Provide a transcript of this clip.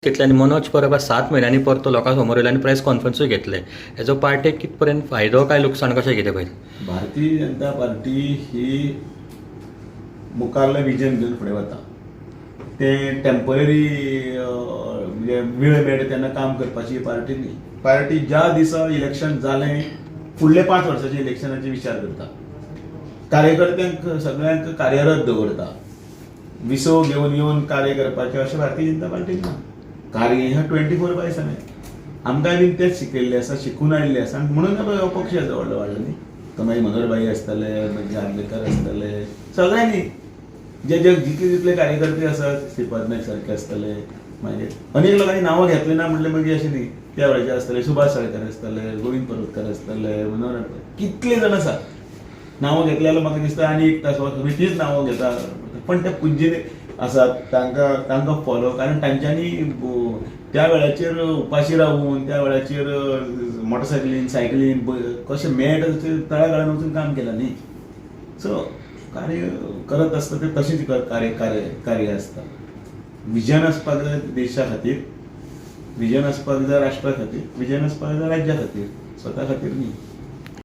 घेतले आनी मनोज परब 7 म्हयन्यांनी परतो लोकां समोर येयलो आनी प्रेस कॉन्फरन्सूय घेतले. हेजो पार्टेक कित पर्यंत फायदो काय लुकसाण, कशें कितें पळयता? भारतीय जनता पार्टी ही मुखारलें विजन घेवन फुडें वता. तें टेम्पररी, म्हणजे वेळ मेळटा तेन्ना काम करपाची पार्टी न्ही. पार्टी ज्या दिसा इलेक्शन जालें, फुडले 5 वर्साचे इलेक्शनाचे विचार करता, कार्यकर्त्यांक सगळ्यांक कार्यरत दवरता. विसव घेवन येवन कार्य करपाचें अशें भारतीय जनता पार्टीन ना. कार्य हें 24/7. आमकांय बीन तेंच शिकयल्लें आसा, शिकून आयिल्लें आसा आनी म्हणून हो पक्ष येदो व्हडलो वाडलो न्ही. तो मागीर मनोहरभाई आसतले, मागीर आर्लेकर आसतले, सगळ्यांनी जे जे जितले जितले कार्यकर्ते आसात, श्रीपाद नायक सारके आसतले, मागीर अनेक लोकांनी नांवां घेतली ना म्हटलें मागीर अशें न्ही. त्या वेळाचे आसतले सुभाष साळकर आसतले, गोविंद पर्वतकर आसतले, मनोहर, कितले जाण आसा. नांवां घेतले जाल्यार म्हाका दिसता आनी एक तास तुमी तीच नांवां घेता. पण ते पुज्य आसात, तांकां तांकां फॉलो, कारण तांच्यांनी त्या वेळाचेर उपाशी रावून, त्या वेळाचेर मोटरसायकलीन, सायकलीन कशें मेळटा तशें तळागाळान वचून काम केलां न्ही. सो कार्य करत आसता ते तशेंच कार्य कार्य कार्य आसता. विजन आसपाक जाय देशा खातीर, विजन आसपाक जाय राष्ट्रा खातीर, विजन आसपाक जाय राज्या खातीर, स्वता खातीर न्ही.